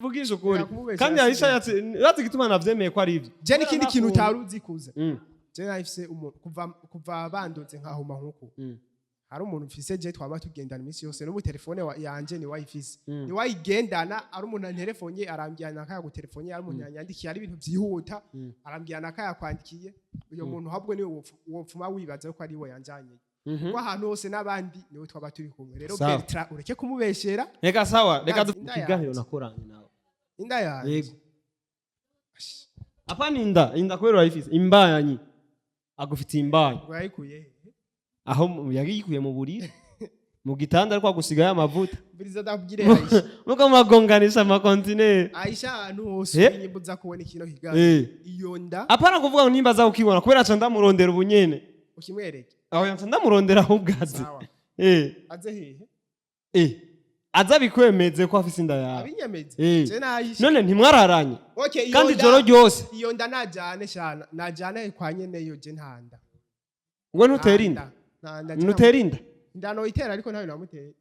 Vugisha ukuri. Reka kumubeshyera. Kandi Aisha Si yazi igituma navyemeye ko ari ivyo. Je n'ikindi kintu utari uzi kuza. Je nahifise umuntu kuva bandonze nkahuma nkuku. Hari umuntu mfise je twaba tugendana iminsi yose, n'ubu telefone yanje ni wayifise. Ni wayigendana, ari umuntu anterefonye arambwira nakayagutelefone, ari umuntu yanyandikiye, ari ibintu vyihuta arambwira nakayakwandikiye. Uyo muntu ahubwo niwe wopfuma wibaza ko ari we yanjanye. Kuko ahantu hose n'abandi niwe twaba turi kumwe. Rero Sawa. Bertrand, ureke kumubeshera. Reka, sawa, reka. Ndazi inda Ikiganiro yanje. nakoranye nawe. Inda yanje. Yego. Apana inda, inda kubera urayifise, imbanyi. Agufitiye imbanyi. Ngo yayikuye he? Aho yayikuye mu buriri. Mu gitanda, ariko agusigayo amavuta. Mbiriza ndakubwire, Aisha. Muko magonganisha amakontineri. Aisha, ahantu hose unyimba uza kubona ikintu kiganiro. Iyo nda. Apana kuvuga ngo nimba aza kukibona, kubera aca ndamurondera ubunyene. Ukimwereke. Aho yaca ndamurondera ahubwo aze. Sawa. Aze hehe? Aza bikwemeze ko afise inda yawe. Abinyemeze. Je na Aisha. None ntimwararanye? Okay, iyo Kandi nda- ijoro ryose. Iyo nda najane shana, najane kwa nyeneyo, je ntanda. We ntutera inda? Ntanda. Ntutera inda? Inda no itera, ariko ntayo namuteye.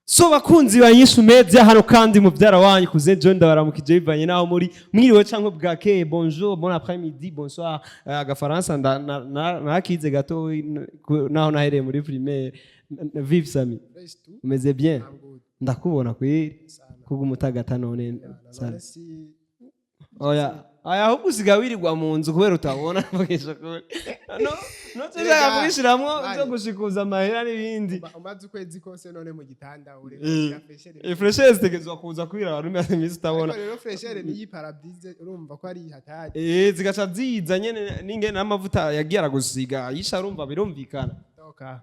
So bakunzi ba Nyishu Media, hano kandi muvyara wanyu kuze John, ndabaramukije bivanye naho muri, mwiriwe canke bwakeye, bonjour, bon après-midi, bonsoir. Agafaransa nakize gato naho nahereye muri primaire. Vive Sami. Fresh tu. Umeze bien? I'm good. Ndakubona kweri. Sana. Kubwo umutagata none. None si Oya aya, ahubwo usigaye wirirwa mu nzu kubera utabona. Mvugisha ukuri, no no, tushaka kubishiramwo Mani. byo gushikuza amahera n'ibindi. Umaze ukwezi kose none mu gitanda uri fraîcheur. Fraîcheur zitegerezwa kuza kubera abantu imaze iminsi utabona. Ariko rero fraîcheur niyi parabrise, urumva ko ari hatari. Zigaca ziza nyene n'ingene n'amavuta yagiye aragusiga Aisha, arumva birumvikana. Toka.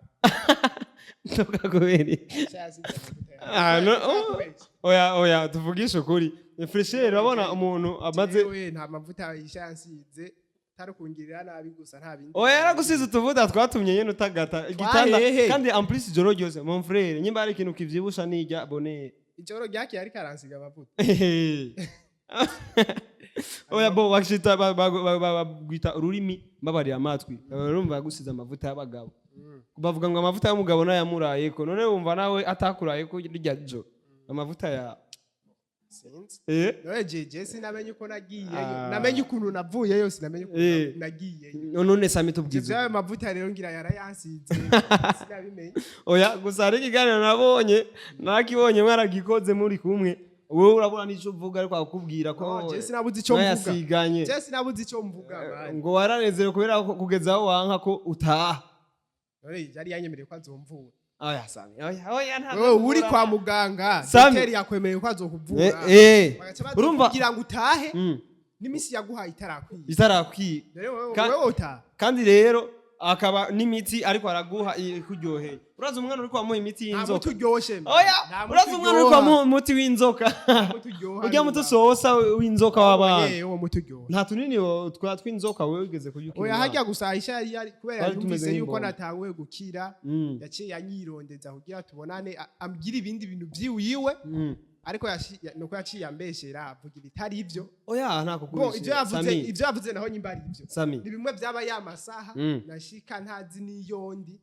Ntoka kubera iki? Aisha yasize amavuta yawe. Ah, no, oh, oya oya, tuvugishe ukuri, fraîcheur urabona umuntu amaze Jewe nta mavuta Aisha yansize, atari kungirira nabi gusa, nta bindi. Oya, yaragusize utuvuta twatumye nyene utagata igitanda. Twahehe. Kandi en plus ijoro ryose, mon frère, nyimba hari ikintu kivyibusha nirya bonheur. Ijoro ryakeye ariko aransiga amavuta. Oya, bo bakishita bagwita ururimi mbabarira amatwi, urumva yagusize amavuta y'abagabo. Bavuga ngo amavuta y'umugabo nayamurayeko, none wumva nawe atakurayeko rirya joro amavuta ya Sinzi. Eh. None jeje sinamenye uko nagiyeyo. Ah. Namenye ukuntu navuyeyo, sinamenye ukuntu nagiyeyo. None Sami, tubwize. Ivyo ayo mavuta rero ngira yarayansize, sinabimenye. Oya, gusa hari ikiganiro nabonye, nakibonye mwaragikoze muri kumwe, wowe urabona n'ico uvuga, ariko akubwira ko No, je sinabuze ico mvuga. mwayasiganye. Je sinabuze ico mvuga, man. Ngo waranezerewe kubera ko kugeza aho wanka ko utaha. None yari yanyemereye ko azomvura. Oya Sami, oya oya, nta Wewe uri kwa muganga, Sami. dogiteri yakwemereye ko azokuvura. Bagaca baza Urumva kugira ngo utahe n'imisi yaguhaye itarakwiye. Itarakwiye. Rero wewe wewe utaha. Kandi rero akaba n'imiti ariko araguha ikuryoheye. Urazi umwana uri kwamuha imiti Nta y'inzoka? muti uryoshe, man. Oya. Nta muti Urazi umwana uri uryoha. kwamuha umuti w'inzoka? Muti uryoha Urya muti nuba. usosa w'inzoka w'abana. Uwo muti uryoha. Nta tunini twa tw'inzoka wewe wigeze kurya ukiri Oya, umwana? harya gusa Aisha yari kubera Twari tumeze yumvise yuko nk'imbombo. natanguye gukira, yaciye anyirondeza kugira tubonane, ambwire ibindi bintu vyiwiwe. Ariko nuko yaciye ambeshera, avuga ibitari ivyo. Oya, nta Bo kukubeshera. ivyo yavuze, Sami. ivyo yavuze naho nyimba ari ivyo. Sami. Ni bimwe vyaba ya masaha nashika ntazi niyondi.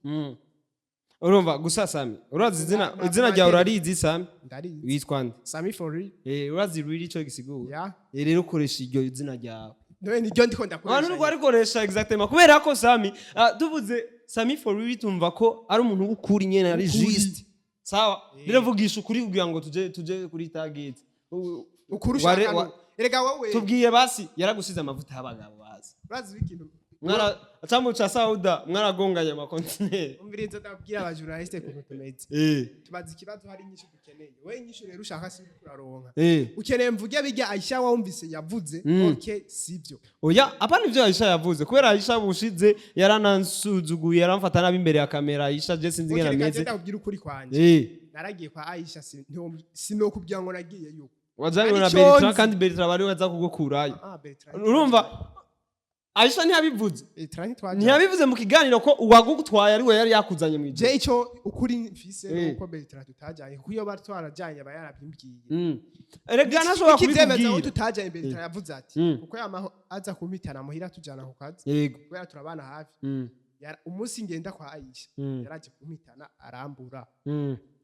Urumva gusa Sami, urazi izina izina ryawe urarizi, Sami? Ndarizi. Witwa nde? Sami for real. Urazi riri ico gisigura? Ya. Rero ukoresha iryo zina ryawe. None niryo ndiko ndakoresha. Abantu uriko arikoresha exactement, kubera ko Sami, tuvuze Sami for real tumva ko ari umuntu w'ukuri nyene, ari W'ukuri. juste. Sawa, rero vugisha ukuri kugira ngo tuje kuri target. Ukuri ushaka erega wowe. Tubwiye basi, yaragusize amavuta y'abagabo bazi? Urazi ikintu. Mwara camuca sauda, mwaragonganye amakontineri. Umviriza ndabwira aba journaliste ukuntu tumeze. Tubaza ikibazo, hari inyishu dukeneye. We inyishu rero ushaka si uraronka. Ukeneye mvuge bijya Aisha wumvise yavuze? Okay, sivyo. Oya, apana ivyo Aisha yavuze, kubera Aisha bushize yaranansuzuguye, yaramfata nabi imbere ya kamera. Aisha je sinzi ingene Okay, reka ameze. ngenda kubwira ukuri kwanje. Naragiye kwa Aisha, sinokubwira ngo nagiye yuko. Wajanywe na Kandi Bertrand. conzi. Kandi Bertrand bari baza kugukurayo. Ah, Bertrand. Urumva Aisha ntiyabivuze. Bertrand ntitwajanye. Ntiyabivuze mu kiganiro ko uwagutwaye ari we yari yakuzanye mu Je ijoro. ico ukuri mfise nuko Bertrand tutajanye, kuko iyo bari twarajanye aba yarabimbwiye. Erega ntashobora Ikivyemeza aho kubikubwira. tutajanye, Bertrand yavuze ati kuko yamaho aza kumpitana muhira tujana ku kazi, Yego. kubera turabana hafi. Umunsi ngenda kwa Aisha, yaraje kumpitana arambura.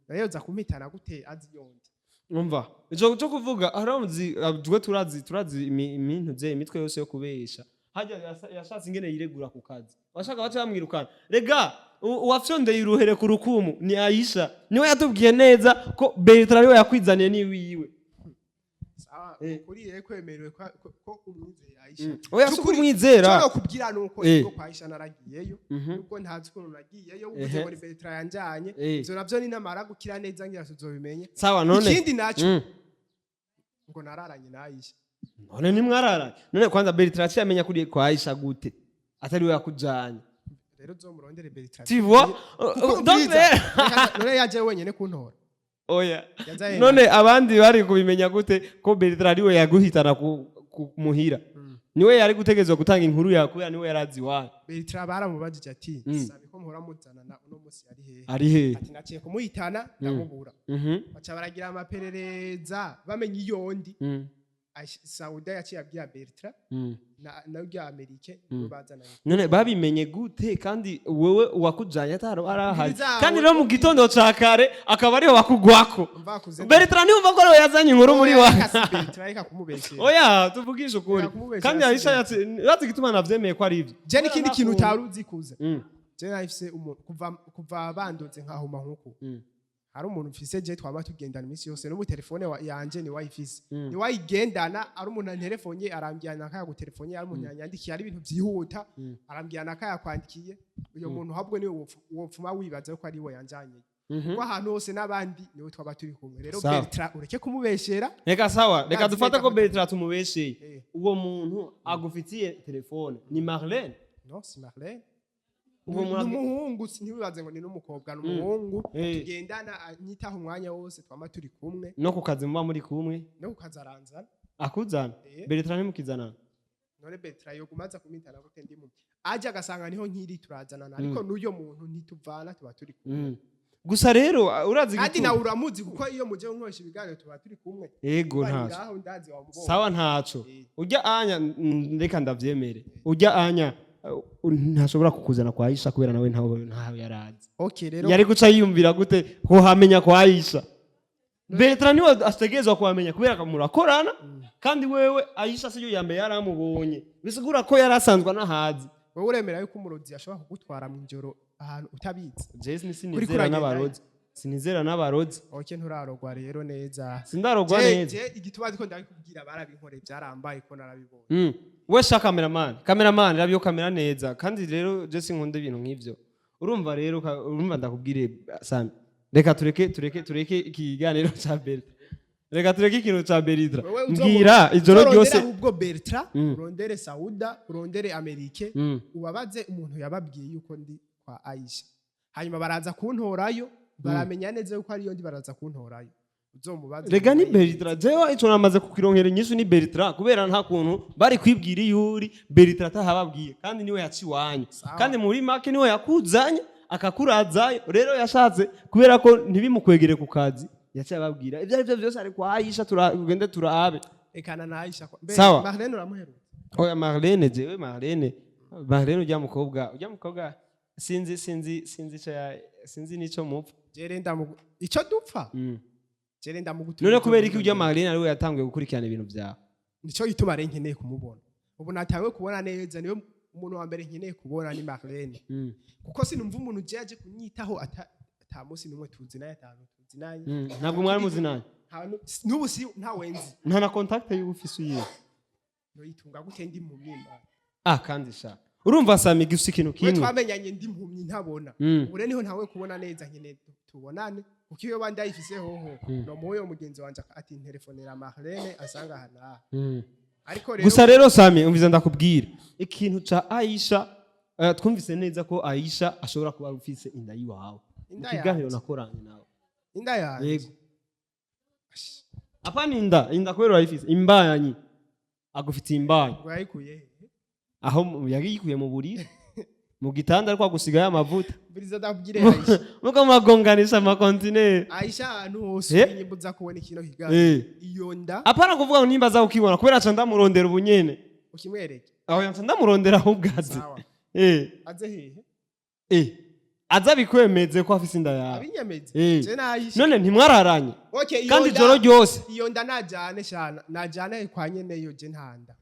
Nayo kumpitana gute azi yondi? Umva, ico cyo kuvuga aramuzi, twe turazi imintu ze, imitwe yose yo kubesha. Hajya yashatse ingene yiregura ku kazi, washaka baca bamwirukana. Rega uwafyondeye uruhere ku rukumu ni Aisha, niwe yatubwiye neza ko Bertrand ariwe yakwizaniye niwiwe. Sawa. Eh. Kuri rero kwemerewe ko umwizeye Aisha. Oya, si ukumwizera. Cyo kubwira nuko ego, kwa Aisha naragiyeyo, nubwo ntazi ukuntu nagiyeyo, uvuze ngo ni Bertrand yanjanye. Ivyo navyo ninamara gukira neza ngira tuzobimenye. Sawa, none Ikindi naco, ngo nararanye na Aisha. None nimwararanye? None kwanza Bertrand aciye amenya kuri kwa Aisha gute atari we yakujanye? Rero uzomurondere Bertrand. Tu vois? Kuko Donc ubwiza, none yaje wenyene kuntora? Oya. Yazaye. None abandi bari kubimenya gute ko Bertrand ariwe yaguhitana ku muhira? Niwe yari gutegerezwa gutanga inkuru yawe kubera niwe yarazi iwanyu. Bertrand baramubajije ati: "Sabi ko muhora muzana na uno munsi ari hehe?" Ari hehe? Ati: "Naciye kumuhitana ndamubura." Baca baragira amaperereza, bamenya iyondi. Sauda yaciye abwira Bertrand na rya Amerike, niwe bazananye. None babimenye gute kandi wewe uwakujanye atari arahari? Ubwiza Kandi rero mu gitondo ca kare akaba ariho bakugwako. Mva kuze. Bertrand ntiyumva ko ariwe yazanye inkuru muri wa Reka si Bertrand, reka kumubeshyera. Oya, tuvugishe ukuri. Reka kumubeshyera. Kandi Si Aisha yatsi igituma navyemeye ko ari ivyo. Je n'ikindi kintu utari uzi kuze, je nahise umuntu kuva bandoze nkahuma nkuku, hari umuntu mfise je twaba tugendana iminsi yose, n'ubu telefone yanje ni wayifise, ni wayigendana. Ari umuntu anterefonye arambwira nakaya gutelefone, ari umuntu yanyandikiye, ari ibintu vyihuta, arambwira nakaya kwandikiye. Uyo muntu ahubwo niwe wopfuma wibaza ko ari we yanjanye, kuko ahantu hose n'abandi niwe twaba turi kumwe. Rero Sawa. Bertrand ureke kumubeshera. Reka, sawa, reka Ndazi dufate neza ko ko- Bertrand tumubesheye. Eh. Uwo muntu agufitiye telefone ni Marlene? No, si Marlene. Uwo Ni umuhungu, ntiwibaze ngo ni n'umukobwa, ni umuhungu tugendana, anyitaho umwanya wose, twama turi kumwe. No ku kazi muba muri kumwe? No kukazaranzana. Akuzana? Eh. Bertrand ntimukizanana? None Bertrand yogumaza kumitana gute ndi mu aje agasanga niho nkiri turazanana, ariko n'uyo muntu ntituvana, tuba turi kumwe. Gusa rero urazi Kandi igituma- nawe uramuzi, kuko iyo muje nkoresha ibiganiro tuba turi kumwe. Yego. Bari Ntaco. ngaho, ndazi wamubonye. Sawa, ntaco. Eh. Ujya anya, reka ndavyemere, ujya anya ntashobora kukuzana kwa Aisha kubera nawe ntawe yarazi. Okay, rero Yari guca yiyumvira gute kuhamenya kwa Aisha? Bertrand niwe ategerezwa kuhamenya kubera ko murakorana, kandi wewe Aisha siyo ya mbere yaramubonye, bisigura ko yari asanzwe anahazi. Wowe uremera yuko umurozi ashobora kugutwara mu ijoro ahantu utabizi? Jesi Kuri sinizera kuragenda. n'abarozi, sinizera n'abarozi. Okay, nturarogwa rero neza. Sindarogwa neza. Je igituma ariko ndabikubwira, barabinkoreye, byarambaye ko narabibonye. We sha cameraman, cameraman, rabyo kamera neza. Kandi rero je sinkunda ibintu nk'ivyo. Urumva rero, urumva ndakubwire Sami, reka tureke ikiganiro ca Bertrand, reka tureke ikintu ca Bertrand. Wewe Mbwira ijoro uzorondere ryose. ahubwo Bertrand, urondere Sauda, urondere Amerike, ubabaze umuntu yababwiye yuko ndi kwa Aisha. Hanyuma baraza kuntorayo, baramenya neza yuko ariyo ndi, baraza kuntorayo, uzomubaze. Rega ni Bertrand, jewe ico namaze kukironkera inyishu, ni Bertrand, kubera nta kuntu bari kwibwira iyo uri Bertrand atahababwiye, kandi niwe yaci iwanyu. Sawa. Kandi muri make niwe yakuzanye akakurazayo. Rero yashatse kubera ko ntibimukwegere ku kazi, yaciye ababwira ibyo ari byo byose ari kwa Aisha, tugende turabe. Ekana na Aisha Sawa. Marlene uramuherutse? Oya, Marlene, jewe Marlene ujya mukobwa sinzi ico sinzi nico mupfa. Jere ndamu ico dupfa. Jere ndamugutumira. None kubera iki ujya Marlene ariwe yatanguye gukurikirana ibintu byawe? Nico gituma rero nkeneye kumubona. Ubu natanguye kubona neza, niwe umuntu wa mbere nkeneye kubona ni Marlene, kuko sinumva umuntu je yaje kunyitaho ata munsi n'umwe tuzi naye, atanu tuzi naye. Ntabwo mwari muzi naye? N'ubu si ntawenzi. Nta na contact y'ufise uyiwe? Noyitunga gute ndi impumyi mba? Ah, kandi sha urumva Sami, gusa ikintu We kimwe. Twamenyanye ndi impumyi ntabona. Ubu rero niho ntawe kubona neza, nkeneye tubonane, kuko iyo bandayifise hoho no muyo mugenzi wanje ati ntelefonera Marlene asanga aha naha. Ariko rero Gusa rero Sami, umviza ndakubwira ikintu ca Aisha. Twumvise neza ko Aisha ashobora kuba ufise inda yiwawe mu Inda kiganiro yanje. nakoranye nawe. Inda yanje? Yego. Apana inda kubera urayifise, imbanyi, agufitiye imbanyi. Ngo yayikuye he? Aho yayikuye mu buriri, mu gitanda, ariko agusigayo amavuta. Biriza ndakubwire Aisha. Muko magonganisha amakontineri. Aisha, ahantu hose unyimbuza kubona ikintu kiganiro, iyo nda. Apana kuvuga ngo nimba aza kukibona, kubera aca ndamurondera ubunyene. Ukimwereke. Aho yaca ndamurondera ahubwo aze. Sawa. Eh. Aze hehe? Aza bikwemeze ko afise inda yawe. Abinyemeze. Je na Aisha. None ntimwararanye? Okay, iyo Kandi ijoro ryose. Iyo nda najane shana, najane kwa nyeneyo, je ntanda.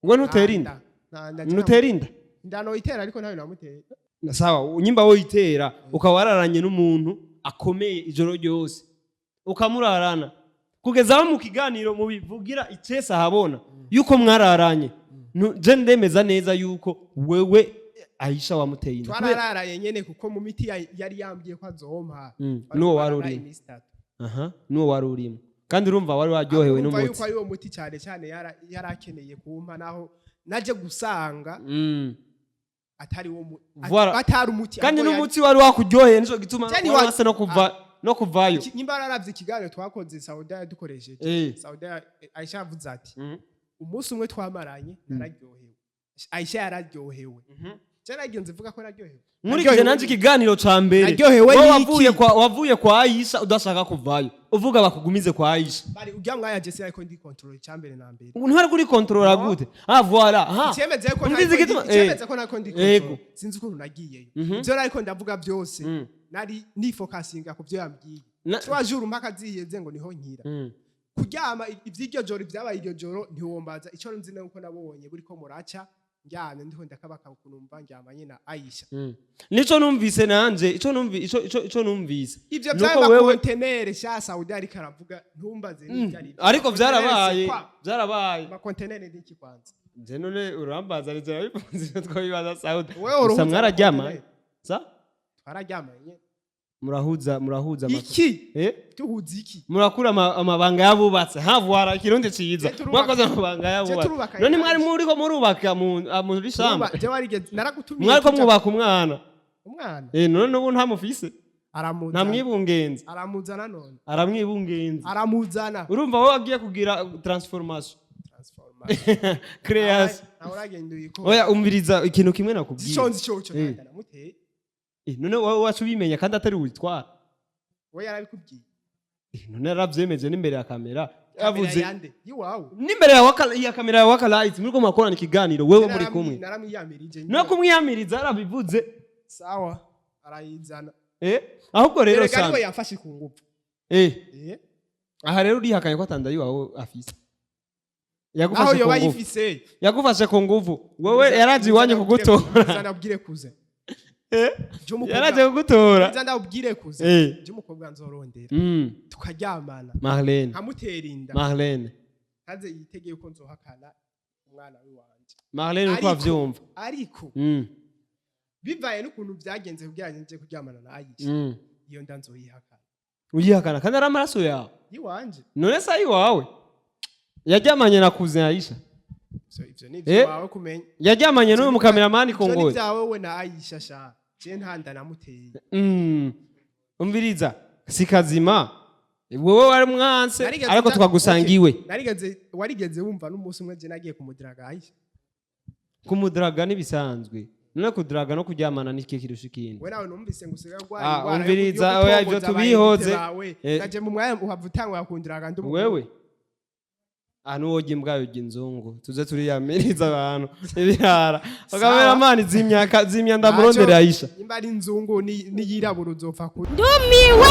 Ngo ntutera inda? Ntanda. Ntutera inda? Inda noyitera, ariko ntayo namuteye. Sawa, nyimba woyitera ukaba wararanye n'umuntu akomeye ijoro ryose, ukamurarana kugeza aho mu kiganiro mubivugira icese ahabona yuko mwararanye. Je ndemeza neza yuko wewe Aisha wamuteye inda. Twarararaye nyene, kuko mu miti yari yambwiye ko azompa. Twari N'uwo wari twararaye urimo. iminsi 3. Aha, n'uwo wari urimo, kandi urumva wari waryohewe Urumva n'umuti. yuko ari uwo muti cyane cyane yari akeneye kumpa, naho naje gusanga atari wo Voilà. atari umuti, Kandi ahubwo n'umuti wari wakuryoheye, nico gituma Jeni wari wase no kuva no kuvayo. Nyimba wararavye ikiganiro twakoze, Sauda yadukoresheje. Sauda Aisha yavuze ati umunsi umwe twamaranye nararyohewe, Aisha yararyohewe. Je nagenze mvuga ko naryohewe. Nkurikije Naryohewe nanje ikiganiro ca mbere, Naryohewe wowe n'iki? wavuye kwa Aisha udashaka kuvayo, uvuga bakugumize kwa Aisha. Bari ujya mwanya jesi, ariko ndi control icyambere na mbere. Ntwari kuri contrôla No. gute? Ah, voilà, ha. Icyemeza ko Umvize icemeza ko nako ndi Yego. control, sinzi ukuntu nagiyeyo. Ivyo ariko ndavuga byose, nari nifokasinga ku byo yambwiye. 3 jours mpaka ziheze ngo niho nkira. Kuryama, ivy'iryo joro, ibyabaye iryo joro ntiwombaza. Ico nzi nuko nabonye buriko muraca ndyamye, ndiko ndakabaka ukuntu mva ndyamanye na Aisha. Nico numvise nanje, ico numvi ico ico ico numvise Ivyo nuko vyaba wewe kontenere sha Saudi ariko aravuga, ntumbaze n'ivyo ari byo. Ariko Kontenere vyarabaye. c'est quoi? Vyarabaye. Amakontenere ni iki kwanza? Je none urambaza, nije nabifunze, twabibaza Saudi. Wewe uruhuza Gusa mwararyama? amakontenere. Sa Twararyamanye. Murahuza Iki? Eh? Tuhuza iki? Murakura amabanga y'abubatse, ha, voilà, ikirundi ciza. Je turubaka. Mwakoze amabanga Je y'abubatse. turubaka None iwacu. mwari muriko murubaka muri chambre? Turubaka. Je warigeze naragutumiye Mwariko mwubaka umwana. Umwana. Eh, none n'ubu ntamufise? Aramuzana. Ntamwibungenze? Aramuzana none. Aramwibungenze. Aramuzana. Urumva wowe wagiye kugira transformation. Transformation. Création. Nawe uragenda uyikora. Oya, umviriza ikintu kimwe nakubwiye. Ico nzi cyo namuteye. Eh, none wowe wacu ubimenya kandi atari witwara? We yarabikubwiye. Eh, none yaravyemeje n'imbere ya kamera. Kamera Yavuze yande yiwawe? N'imbere ya kamera ya Waka Light, muriko murakorana ikiganiro, wewe muri kumwe. Naramwiyamirije. No kumwiyamiriza yarabivuze. Sawa, arayizana. Eh, ahubwo rero Erega ariwe Sami yamfashe ku ngufu. Eh, aha rero urihakanye ko atandayi wawe afise. Aho Yagufashe ku yoba nguvu. yifise. Yagufashe ku nguvu, wewe yaraje iwanyu kugutora. Ndabwire kuze. Eh, yaraje kugutora. Ndabwire kuze. Eh. Je umukobwa nzorondera tukaryamana, Marlene. nkamutera inda, Marlene. ntaze yitegeye ko nzohakana umwana w'iwanje. Marlene, uko avyumva. Ariko bivaye n'ukuntu byagenze kugira ngo nje kuryamana na Aisha, iyo nda nzoyihakana. Uyihakana kandi ari amaraso yawe? Iwanje. None se ayiwawe yaryamanye na cousin Aisha? So ivyo ni Eh? ivyawe kumenya. Yaryamanye n'uyu mukameramani Ivyo ni kongozi. vyawe we na Aisha sha, je nta nda namuteye. Umviriza, si kazima, wowe wari mwanse, Narigeze ariko tukagusanga Okay. iwe. Narigeze, warigeze wumva n'umunsi umwe je nagiye kumudiraga Aisha? Kumudaraga n'ibisanzwe. None kudaraga no kuryamana ni kirusha ikindi? We nawe numvise ngo usigaye urwaye Ah, indwara umviriza, yo oya, ivyo gutongoza tubihoze. abayinite bawe. Naje mu mwanya uhava utangura kundiraga ndi umugore. Wewe aha nuwoga imbwa yoga inzungu, tuze turiyamiriza abantu ibirara. Kameramani, zimya zimya, ndamurondera Aisha. Nimba ari inzungu niyirabura uzopfa kuri Ndumiwe.